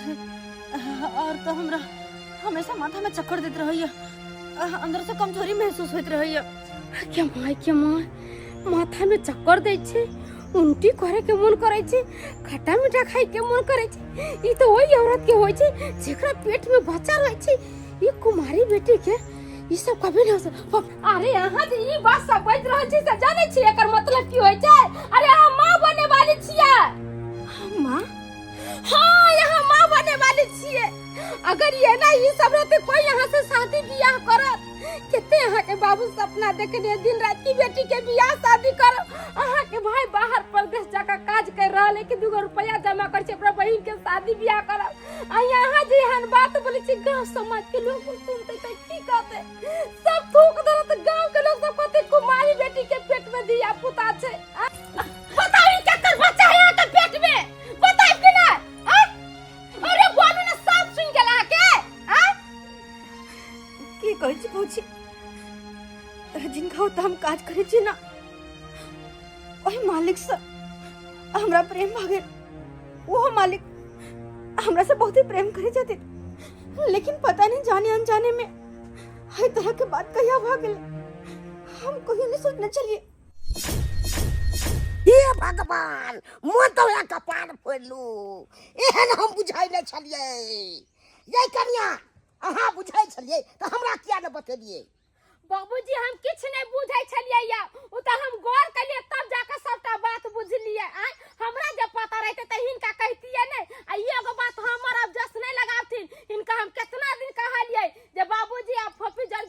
और तो हमरा हमेशा माथा में चक्कर देत रहैया, अंदर से कमजोरी महसूस होइत रहैया। के माय के माय, माथा में चक्कर दै छै, उल्टी करे के मन करे छै, खट्टा मीठा खाए के मन करे छै। ई तो वही औरत के होय छै जेकरा पेट में बच्चा रहे छै। ई कुमारी बेटी के ई सब कभी ना हो। अरे अहाँ जे ई बात सब बाजि रहल छी से जानै छी एकर मतलब की होय छै? अरे अहाँ माँ बने वाली छियै। माँ? हाँ, यहाँ माँ बने वाली छियै। अगर ये ना ई सब रहते कोई यहाँ से शादी बियाह करत? कते अहाँ के बाबू सपना देखने दिन रात की बेटी के बियाह शादी करब। अहाँ के भाई बाहर परदेश जाकर काज कर रहल है कि दूगो रुपया जमा कर छै अपना बहिन के शादी बियाह करब, आ यहाँ जे एहन बात बोले छै गांव समाज के लोग सुनते त की कहते? सब थूक देलत। गांव के लोग सब कहते कुमारी बेटी के पेट में धिया पुता छै। बताउ ई केकर बच्चा है अहाँ के पेट में? बताउ कि ना? अरे बोलू ना, सब सुन गेल अहाँ के। आ की कहै छी भौजी, जिनका ओतऽ हम काज करै छी ना, ओहि मालिक से हमरा प्रेम भऽ गेल। ओहो मालिक हमरा से बहुते प्रेम करै छथिन, लेकिन पता नहीं जाने अनजाने में एहि तरह के बात कहिया भऽ गेलै, हम कहियो नहीं सोचने छलियै। हे भगवान, मोन तऽ वएह कपार फोड़लू, एहन हम बुझै नहि छलियै। ये कनिया, अहाँ बुझै छलियै तऽ हमरा किया नहि बतेलियै? बाबूजी हम किछु नहि बुझै छलियै या, ओ तऽ हम गौर केलियै तब जाकऽ सबटा बात बुझलियै। आँय हमरा जब पता रहितै तऽ हिनका कहितियै नहि। आ ई एगो बात हमर अब जस नहि लगाबथिन। हिनका हम केतना दिन कहलियै जे बाबूजी आब फोफी जर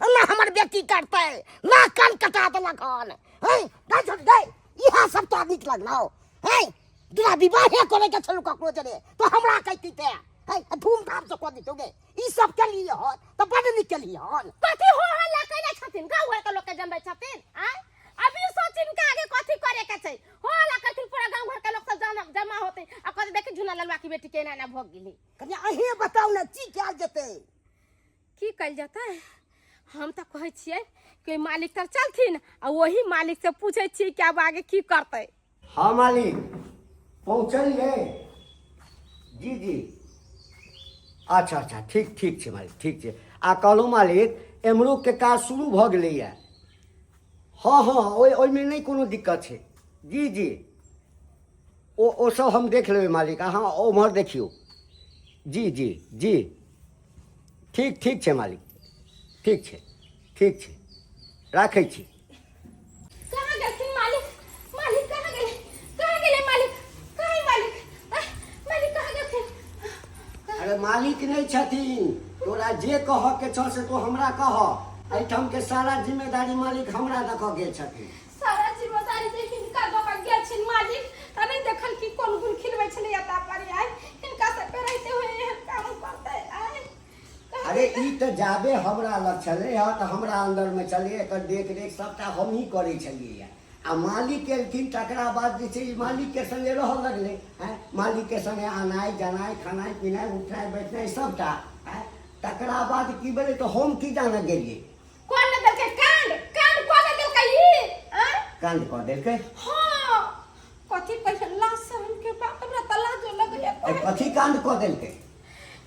ना हमर बेटी करतै ना कान कटा देलक हन हैं गै छोट गै इएह सब तो नीक लगलौ हैं दुरा विवाहे करे के छलु ककरो जरे तो हमरा कहती ते हैं धूमधाम से कऽ दितौ गे ई सब केलियै हन तऽ बड नीक केलियै हन कथी हो हल्ला कैले छथिन गाँव घर के लोग के जनबै छथिन आय अभी सोचिन के आगे कथी करे के छै हो हल्ला करथिन पूरा गाँव घर के लोग सब जमा होते आ कहते देखी झुना ललवा की बेटी के एना एना भोग गेली कनिया अहीं बताउ ने की कयल जेतै की कयल जेतै हम तऽ कहै छियै कि मालिक तर चलथिन आ वही मालिक से पूछै छियै कि आब आगे की करतै हाँ मालिक पहुँचलियै जी जी अच्छा अच्छा ठीक ठीक छै मालिक ठीक छै आ कहलहुँ मालिक एमरूके काज शुरू भऽ गेलैए हँ हँ ओहिमे नहि कोनो दिक्कत छै जी जी ओ सब हम देख लेबै मालिक अहाँ ओम्हर देखियौ जी जी जी ठीक ठीक छै मालिक ठीक छै ठीक छै राखै छी कहाँ गेलखिन मालिक मालिक कहाँ गेलै कहाँ गेलै मालिक कहाँ है मालिक आह, मालिक कहाँ गेलखिन अरे मालिक नहि छथिन तोरा जे कहऽ के छौ से तो हमरा कह एहिठाम के सारा जिम्मेदारी मालिक हमरा दऽ कऽ गेल छथिन सारा जिम्मेदारी जे हिनका दऽ कऽ गेल छिन मालिक तऽ नहि देखल कि कोन गुण खिलबै छलै एतऽ पर आइ हिनका सबके रहिते हुए एहन काम करतै आइ अरे ई तऽ जाबे हमरा लग छलै हँ तऽ हमरा अंदरमे छलै एकर देख रेख सबटा हमही करै छलियै आ मालिक एलखिन तकरा बाद जे छै ई मालिकके संगे रहऽ लगलै आँय मालिकके संगे आनाइ जनाइ खेनाइ पिनाइ उठनाइ बैठनाइ सबटा आँय तकरा बाद की भेलै तऽ हम की जानऽ गेलियै कोन ने देलकै कांड कांड कोन ने देलकै ई आँय कांड कऽ देलकै हाँ कथी कहियै लाज शरम के बात हमरा तऽ लाजो लगैया ए, कथी कांड कऽ देलकै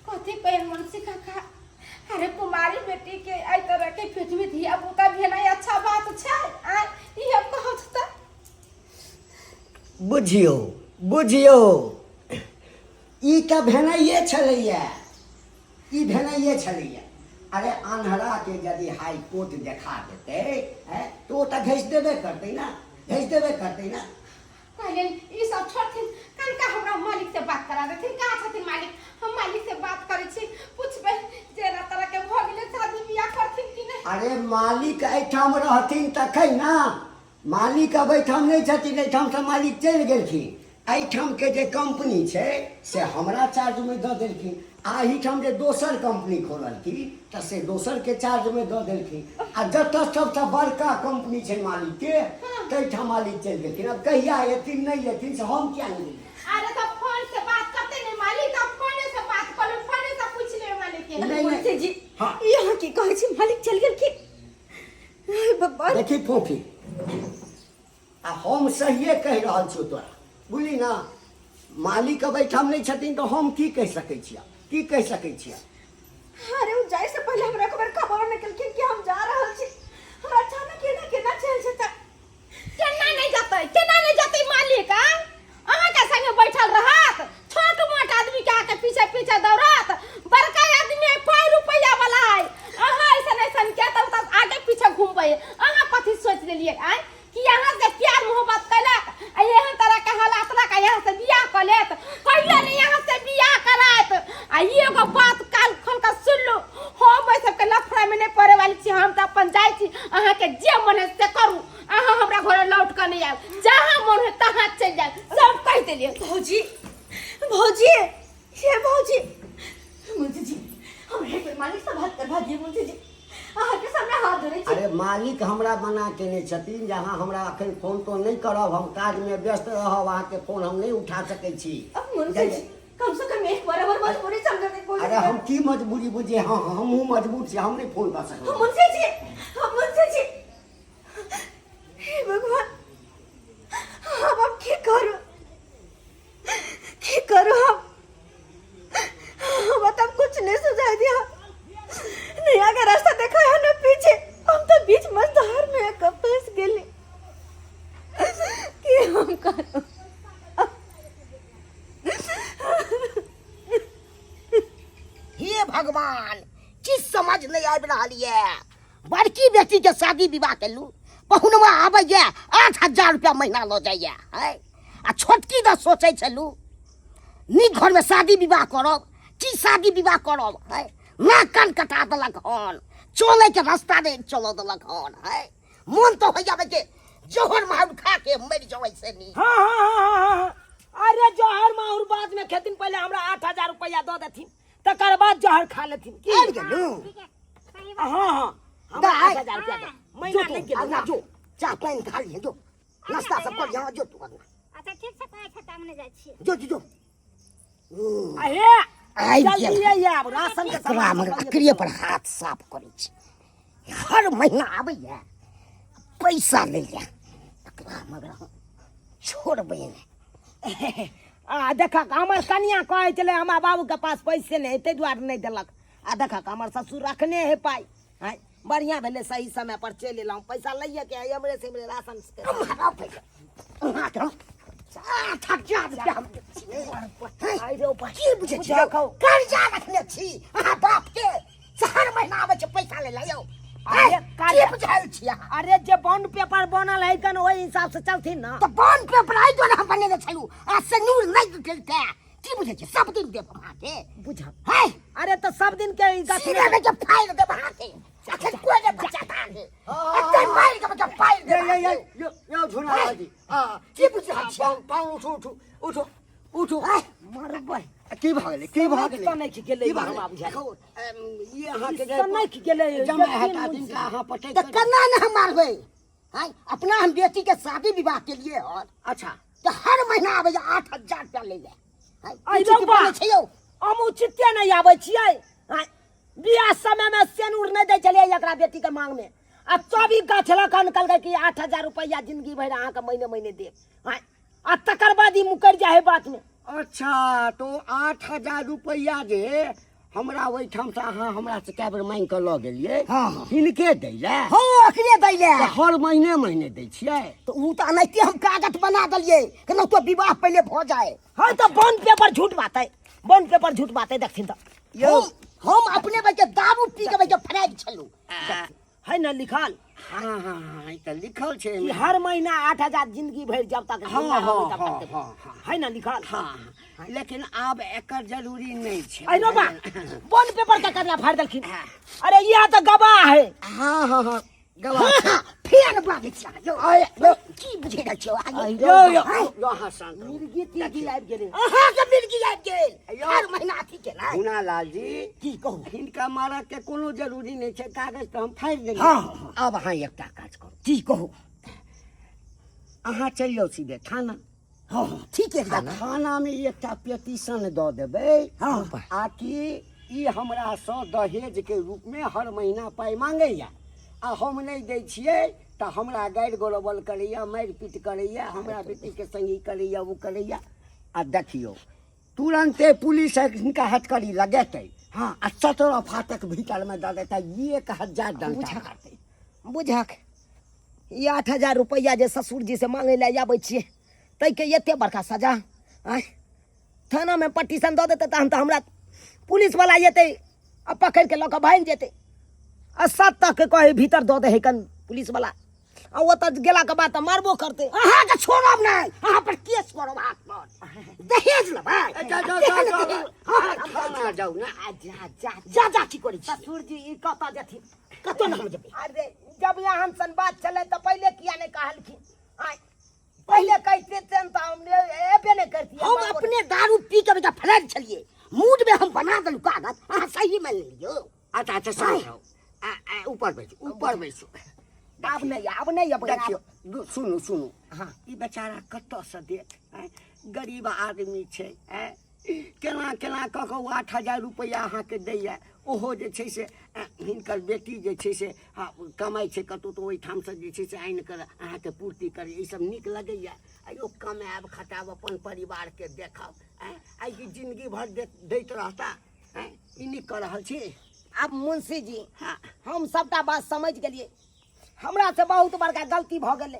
कथी कहियै मुंशी काका अरे कुमारी बेटी के एहि तरह के पेट में धिया पुता भेनाइ अच्छा बात छै आँय ई हम कहब तऽ बुझियौ बुझियौ ई तऽ भेनाइए छलैया ई भेनाइए छलैया अरे अन्हराके यदि हाई कोर्ट देखा देतै हैं तऽ ओ तऽ घसि देबे करतै ने घसि देबे करतै ने कहलियनि ई सब छोड़थिन कनिका हमरा मालिक से बात करा देथिन कहाँ छथिन मालिक हम मालिक से बात करै छी पुछबै जे एना तरह के भऽ गेलै शादी बियाह करथिन कि नहि अरे मालिक एहिठाम रहथिन तखन ने मालिक अब एहिठाम नहि छथिन एहिठामसँ मालिक चलि गेलखिन एहिठामके जे कम्पनी छै से हमरा चार्जमे दऽ देलखिन आ एहिठाम जे दोसर कम्पनी खोललखिन तऽ से दोसरके चार्जमे दऽ देलखिन आ जतऽ सबसँ बड़का कम्पनी छै मालिकके ताहिठाम मालिक चलि गेलखिन आब कहिया एथिन नहि एथिन से हम किया नहि गेलियै अरे तऽ फोन से बात करते ने मालिक तऽ फोने से बात कर फोने से पूछ ले मालिक के नहि, नहि। जी हाँ। ई अहाँ की कहै छी मालिक चलि गेलखिन हे भगवान देखी फोफी आ हम सहिए कहि रहल छियौ तोरा बुझली ना मालिक अब एहिठाम नहि छथिन तऽ हम की कहि सकै छियै की कहि सकै छियै अरे ओ जाय से पहले हमरा एक बेर खबर नहि केलखिन कि हम जा रहल छी हमरा अचानक केना केना चलि जेतै केना नहि जेतै केना नहि जेतै मालिक आ अहाँके संगे बैठल रहत छोट मोट आदमी के आके पीछे पीछे दौड़त बड़का आदमी है पाई रुपया वाला है अहाँ ऐसन ऐसन के तब तक आगे पीछे घूमबै अहाँ कथी सोच लेलियै आय कि अहाँ से प्यार मोहब्बत कैलक आ एहन तरह के हालात रख यहाँ से बियाह कऽ लेत कहियो नहीं यहाँ से बियाह करायत आ ई एगो बात कान खोल के सुन लू हम ओहि सबके लफड़ा में नहीं पड़े वाली छी हम तऽ अपन जाइ छी अहाँके जे मन है से करू अहाँ हमरा घरे लौट कऽ नहीं आयब जहाँ मन है तहाँ चलि जायब सब कहि देलियै भौजी भौजी हे भौजी मुंशी जी हमरा एक बेर मालिक से बात करवा दिअ मुंशी जी अहाँके सामने हाथ जोड़ै छी अरे मालिक हमरा मना केने छथिन जे अहाँ हमरा अखन फोन तोन नहि करब हम काजमे व्यस्त रहब अहाँके फोन हम नहि उठा सकै छी अब मुंशी जी कम से कम एक बार हमर मजबूरी समझने के कोशिश अरे हम की मजबूरी बुझिए हाँ हाँ, हमहूँ मजबूर छी हम नहि फोन कऽ सकब मुंशी जी हम मुंशी जी हे भगवान हम अब की करू की करू हम हम तब कुछ नहीं सुझाई दिया नहीं आगे रास्ता देखा है ना पीछे हम तो बीच मझधार में एक फंस गेली की हम करू हे भगवान की समझ नहीं आबि रहल ये बड़की बेटी के शादी विवाह केलू पहुनवा आबैया 8000 रुपया महीना लऽ जाइया है आ छोटकी दऽ सोचै छलू नीक घरमे शादी विवाह करब की शादी विवाह करब है नाक कान कटा देलक हन चले के रास्ता नहि चलऽ देलक हन। है मोन तऽ होइया के जहर माहुर खा के मरि जाओ ऐसे नी। हाँ हाँ हाँ हाँ हाँ। अरे जहर माहुर बाद में खेथिन, पहले हमरा 8000 रुपया दऽ देथिन, तकर बाद जहर खा लेथिन। की आबि गेलू? ठीक है, सही बात। हाँ हाँ, हमरा दाइ। 8000 रुपया दे। महीना जो तू नहि गेलै अङ्गना जो, चाह पानि खा लिहे, जो नाश्ता सब कर यहाँ, जो तू अङ्गना। अच्छा ठीक छै, कहै छै तऽ हम नहि जाइ छियै। जो जो जो। अहे आबि जल्दी गेल। आइए, आब राशन के एकरा सामान मगर सब लइए अकरे पर हाथ साफ करै छी। हर महीना आबैया पैसा लैया, एकरा मगर हम छोड़बै नहि। आ देखक हमर कनिया कहै छलै हमरा बाबूके पास पैसे नहि है, ताहि दुआरे नहि देलक। आ देखक हमर ससुर रखने है पाइ। आँय, बढ़िआँ भेलै सही समय पर चलि एलहुँ, पैसा लैए के है हमरे से हमरे राशन के। हम हराउ पैसा अहाँके, हम 8000 रुपया हम दै छी। आइ रे बा। की बुझै छी यौ? देखौ। कर्जा रखने छी अहाँ बाप के से, हर महीना आबै छै पैसा लै लए यौ। अरे हैं? कर्जा- की बुझायल छी अहाँ? अरे जे बॉन्ड पेपर बनल है कन ओहि हिसाब से चलथिन ना। तऽ बॉन्ड पेपर एहि दुआरे हम बनेने छलहुँ आ सिन्दूर नहि जुटेलकै। की बुझै छी सब दिन देब हम अहाँके? बुझब है। अरे तऽ सब दिन के ई गछ सीधे के फाड़ि देब अहाँके, अखन कोइ नहि बचाता है, एते मारि के बच्चा फाड़ि देब ये ये अहाँके। ये यो झुना जी, हाँ। की बुझै छी? पाँव पाँव, उठू उठू उठू उठू। मरबै। की भऽ गेलै? की भऽ गेलै? तऽ नहि गेलै की भऽ हमरा गेलै? बुझायल। देखो, ई अहाँके जे ई सनकि गेलै, जमा यकीन हेता मुंशी। तिनका अहाँ पटकि तऽ कऽ- केना ने हम मारबै? आँय, अपना हम बेटी के शादी विवाह के लिए और अच्छा तऽ हर महीना आबै 8000 रुपया लै जाय। आँय, अरे ई चीज बा। बनै छै यौ? हम उचिते नहि आबै छियै। आँय, बियाह समय में सेनूर नहि दै छलियै एकरा बेटी के मांग में, आ चौबीस गाछ लऽ कऽ कहलकै कि 8000 रुपैआ जिंदगी भरि अहाँके महीने महीने देब। आँय, आ तकर बाद ई मुकरि जाइ है बात में। अच्छा तो 8000 रुपैआ जे हमरा ओहिठाम से अहाँ हमरा से कए बेर मांगि कऽ लऽ गेलियै, हाँ। हिनके दै लए? हँ, ओकरे दै लए। तऽ हर महीने महीने दै छियै? तऽ ओ तऽ एनाहिते हम कागज बना देलियै केना तो विवाह पहिले भऽ जाए। हाँ तऽ बॉन्ड पेपर झूठ बात है, बॉन्ड पेपर झूठ बात है। देखथिन तऽ यौ। हम अपने बच्चे दारू पी के बच्चे फराक छलहुँ है ना लिखल? हाँ हाँ हाँ, ई तऽ लिखल छै कि हर महीना 8000 जिंदगी भरि जब तक हाँ, जिंदा हाँ, रहबै तब हाँ, तक देबै। हाँ, हाँ। है ना लिखल? हाँ, लेकिन आब एकर जरूरी नहि छै। अरे बा, बॉन्ड पेपर का करला फाड़ देलखिन। अरे यह तऽ गवाह है। हाँ हाँ हाँ, गवाह छै। हाँ, फेर बाजै छी अहाँ, यौ। आय, यौ, की बुझै जाइ छियौ अहाँ, यौ? यौ, यौ, आँय, यौ, अहाँ शान्त रहू। मिर्गी तिर्गी आबि गेलै अहाँके मिर्गी आबि गेल। यौ। हर महीना अथी केनाइ। हुना लाल जी, की कहू? हिनका मारऽ के कोनो जरूरी नहि छै, कागज तऽ हम फाड़ि देलियै। हाँ। आब अहाँ एकटा काज करू। की कहू? अहाँ चलि जाउ सीधे थाना। हाँ हाँ, ठीक है। आ थाना में एकटा पिटीशन दऽ देबै हाँ। आ कि ई हमरा सँ दहेज के रूप में हर महीना पाइ मांगैया आ हम नहि दै छियै तऽ हमरा गारि गोरबल करैया, मारि पीट करैया, हमरा बेटी के संग ई करैया ओ करैया। आ देखियौ तुरन्ते पुलिस हिनका हथकड़ी लगेतै, हाँ, आ 17 फाटक भीतर में दऽ देतै, 1000 डंटा मारतै। बुझक ई 8000 रुपैआ जे ससुर जी से मांगै लए आबै छियै ताहिके एते बड़का सजा। आँय, थानामे पटिशन दऽ देतै तहन तऽ हमरा पुलिसवला एतै आ पकड़ि के लऽ कऽ भागि जेतै। आ 7 तक कहै भीतर दऽ दै है कन पुलिसवला, आ ओतऽ गेलाके बाद तऽ मारबो करतै। अहाँके छोड़ब नहि, अहाँ पर केस करब, हाथ पर दहेज लेबै। जा, जा, जा, जा, जा। थाना जाउ ने। आ जा जा जा जा, की करै छी? ससुर जी ई कतऽ जेथिन? कतऽ ने हम जेबै। अरे जब यहाँ सन बात चले तऽ पहिले किया नहि कहलखिन? आँय, पहिले कहते तऽ हम एबे नहि करतियै। हम अपने दारू पी के बेटा फराक छलियै, मूड में हम बना देलहुँ कागज, अहाँ सही मानि लेलियौ। अच्छा अच्छा, शान्त रहू। आ, आ, ऊपर बैसू, ऊपर बैसू। आब नहि, आब नहि अबै। देखियौ, सुनू सुनू, हाँ, ई बेचारा कतऽसँ देत? आँय, गरीब आदमी छै। आँय, केना केना कऽ कऽ ओ 8000 रुपैआ अहाँके दैए, ओहो जे छै से हिनकर बेटी जे छै से, हाँ, कमाइ छै कतहु तऽ ओहिठामसँ जे छै से आनि कऽ अहाँके पूर्ति करैए। ई सब नीक लगैए? आइयो कमायब खटायब अपन परिवारके देखब, आँय, आइ की जिंदगी भरि दैत रहता? आँय, ई नीक कऽ रहल छी? आब मुंशी जी, हाँ। हम सबटा बात समझ गेलियै, हमरा से बहुत बड़का गलती भऽ गेलै।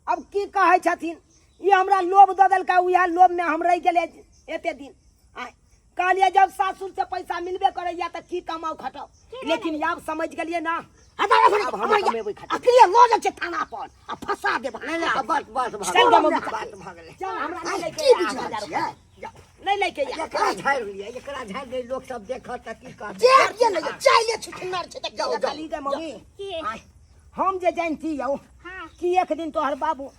अब की कहै छथिन, ई हमरा लोभ दऽ देलकै, उएह लोभमे हम रहि गेलियै एते दिन। आँय, कहलियै जब सासुर से पैसा मिलबे करैया तऽ की कमाउ खटाउ, लेकिन आब समझ गेलियै ना। अब अब हम कमेबै खटेबै। अखने लऽ जाइ छै थाना पर आ फंसा देब। नहि नहि, आब बस बस भऽ चल गेलै। मम्मी, बात भऽ गेलै। चल हमरा नहि लैके की आठ बुझि रहल हजार छियै? रुपैआ। नहीं लइके या एकरा झाड़ि लिअ, एकरा झाड़ि दे, लोक सब देखत तऽ की कहत। जे ये नहीं चाइले छुछुनर छै तऽ जाओ जाओ। खाली गे मम्मी। की? आय, हम जे जानती यौ हाँ। कि एक दिन तोहर बाबू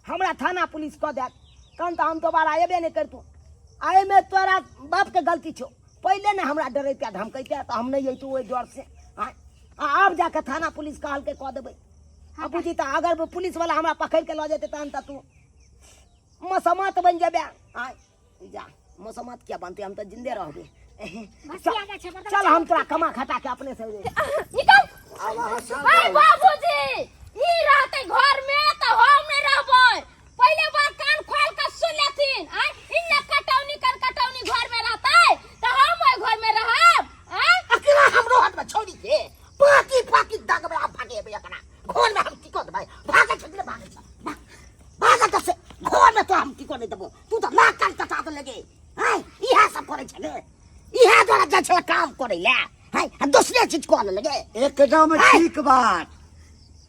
हमरा थाना पुलिस कऽ देत तहन तऽ हम दोबारा अयबे नहि करितहुँ। एहिमे तोरा बापके गलती छौ, पहिले ने हमरा डरैते धमकैते तऽ हम नहि अयतहुँ ओहि डर से। आय, आ आब जाके थाना पुलिस कहलकै कऽ देबै। आ बुझी तऽ अगर पुलिस वाला हमरा पकड़ि के लऽ जेतै तहन तऽ तू मसमात बनि जेबे। आय जा, मसमात किया बनतै, हम तऽ जिन्दे रहबै। भसिया जाइ छै, बर्तन। चल, हम तोरा कमा खटा के अपने से निकल। आब अहाँ सब अरे बाबूजी, ई रहते घर में तो हम नहीं रहबै। पहले बार कान खोल के सुन लेथिन। आय इन्ने कटौनी कर कटौनी घर में रहते तो हम ओइ घर में रहब। आय अकेला हमरो हाथ में छोड़ी के पाकी पाकी दागबे आ भागेबे एकरा घर में हम की कर देबै। भागे छै कि भागे छै, भागे तऽ से घर में तो हम की कर देबो। तू तऽ नाक कान कटा दे लगे। हैं इहे सब करै छै ने, इहे द्वारा जाइ छै काम करै ले। हैं आ दोसरे चीज कऽ लगे। एकदम ठीक बात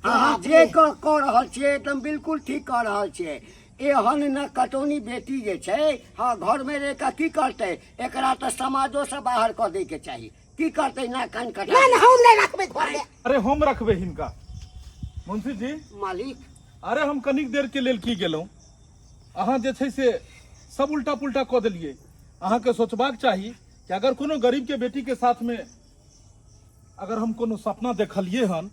अहाँ जे कऽ रहल छियै, एकदम बिल्कुल ठीक कऽ रहल छियै। एहन न कटौनी बेटी जे छै, हाँ, घर में रहि कऽ की करतै? एकरा तऽ समाजो से बाहर कऽ दै के चाही। की करतै ना कान कटा? ना ना, हम नहीं रखबै घर में। अरे हम रखबै हिनका मुंशी जी। मालिक। अरे हम कनिक देर के लेल की गेलहुँ, अहाँ जे छै से सब उल्टा पुल्टा कऽ देलियै। अहाँके सोचबाक चाही कि अगर कोनो गरीब के बेटी के साथ में अगर हम कोनो सपना देखलिए हन,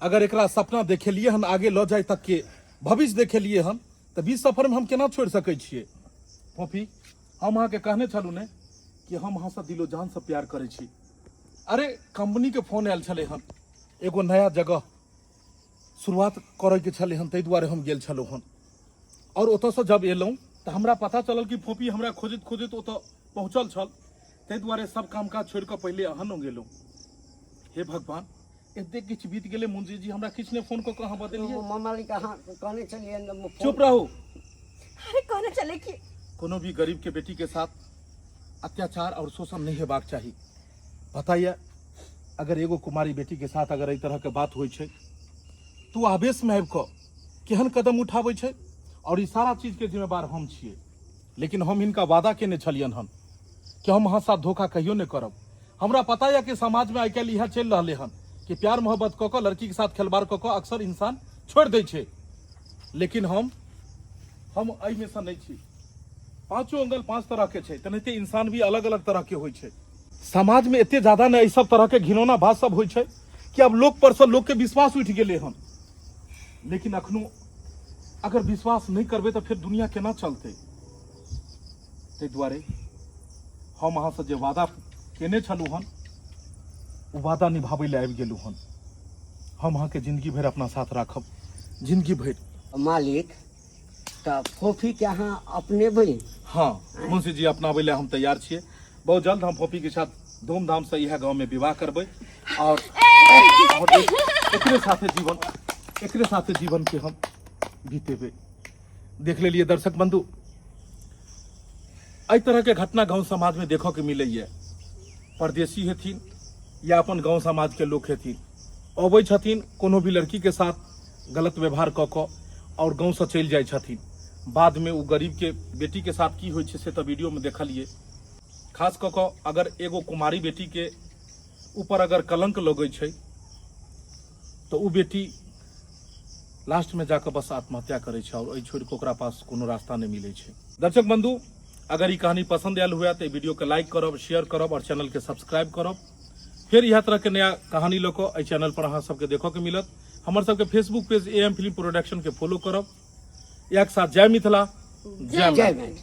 अगर एकरा सपना देखेलिए हन, आगे लऽ जाय तक के भविष्य देखेलिए हन, तऽ बीच सफर में हम केना छोड़ि सकै छियै? फोफी, हम अहाँके कहने छलहुँ ने कि हम अहाँसँ दिलो जानसँ प्यार करै छी। अरे कंपनी के फोन आयल छलै हन, एगो नया जगह शुरुआत करैके छलै हन, ताहि दुआरे हम गेल छलहुँ हन। और ओतऽसँ जब एलहुँ तऽ हमरा पता चलल कि फोफी हमरा खोजैत खोजैत ओतऽ पहुँचल छल, ताहि दुआरे सब काम काज छोड़ि कऽ पहिले अहाँ लग गेलहुँ। हे भगवान, एतेक किछु बीत गेलै, मुंशी जी हमरा किछु नहि फोन कऽ कऽ अहाँ बतेलियै। मालिक, अहाँ कहने छलियै ने फोन- चुप रहू। अरे कहने चले कि कोनो भी गरीब के बेटी के साथ अत्याचार और शोषण नहीं हेबाक चाही। पता यऽ, अगर एगो कुमारी बेटी के साथ अगर एहि तरह के बात होइ छै तो ओ आवेश में आबि कऽ केहन कदम उठाबै छै, और ई सारा चीज के जिम्मेवार हम छियै। लेकिन हम हिनका वादा केने छलियन हन कि हम अहाँ साथ धोखा कहियो नहि करब। हमरा पता यऽ कि समाज में आइ काल्हि इएह चलि रहलै हन कि प्यार मोहब्बत कऽ कऽ लड़की के साथ खेलबाड़ कऽ कऽ अक्सर इंसान छोड़ि दै छै, लेकिन हम एहिमे सँ नहि छी। पांचों अंगल पांच तरह के छै, तेनाहिते इंसान भी अलग अलग तरह के होइ छै। समाज में एते ज्यादा ने एहि सब तरह के घिनौना बात सब होइ छै कि आब लोक पर सँ लोक के विश्वास उठि गेलै हन। लेकिन अखनो अगर विश्वास नहि करबै तऽ फेर दुनिया केना चलतै? ताहि दुआरे हम अहाँसँ जे वादा केने छलहुँ हन ओ वादा निभाबै लए आबि गेलहुँ हन। हम अहाँके जिंदगी भरि अपना साथ राखब, जिंदगी भरि। मालिक, तऽ फोफी के अहाँ अपनेबै? हाँ मुंशी जी, अपनाबै लए हम तैयार छियै। बहुत जल्द हम फोफी के साथ धूमधाम से इएह गांव में विवाह करबै और एकरे साथे जीवन, एकरे साथे जीवन के हम बीतेबै। देख लेलिए दर्शक बंधु, एहि तरह के घटना गांव समाज में देखऽ के मिलैए। परदेसी हेथिन या अपन गांव समाज के लोक हेथिन, अबै छथिन कोनो भी लड़की के साथ गलत व्यवहार कऽ कऽ और गांव से चलि जाइ छथिन। बाद में ओ गरीब के बेटी के साथ की होइ छै से तऽ वीडियो में देखलिए। खास कऽ कऽ अगर एगो कुमारी बेटी के ऊपर अगर कलंक लगै छै तऽ ओ बेटी लास्ट में जाकऽ बस आत्महत्या करै छै और एहि छोड़ि कऽ ओकरा पास कोनो रास्ता नहि मिलै छै। दर्शक बंधु, अगर ई कहानी पसंद आयल हुए तऽ वीडियो के लाइक करब, शेयर करब और चैनल के सब्सक्राइब करब। फेर इएह तरह के नया कहानी लऽ कऽ एहि चैनल पर अहाँ सबके देखऽ के मिलत। हमर सबके Facebook page A M film production के फॉलो करब। एक साथ जय मिथिला, जय जय मैथिली। मैथिली।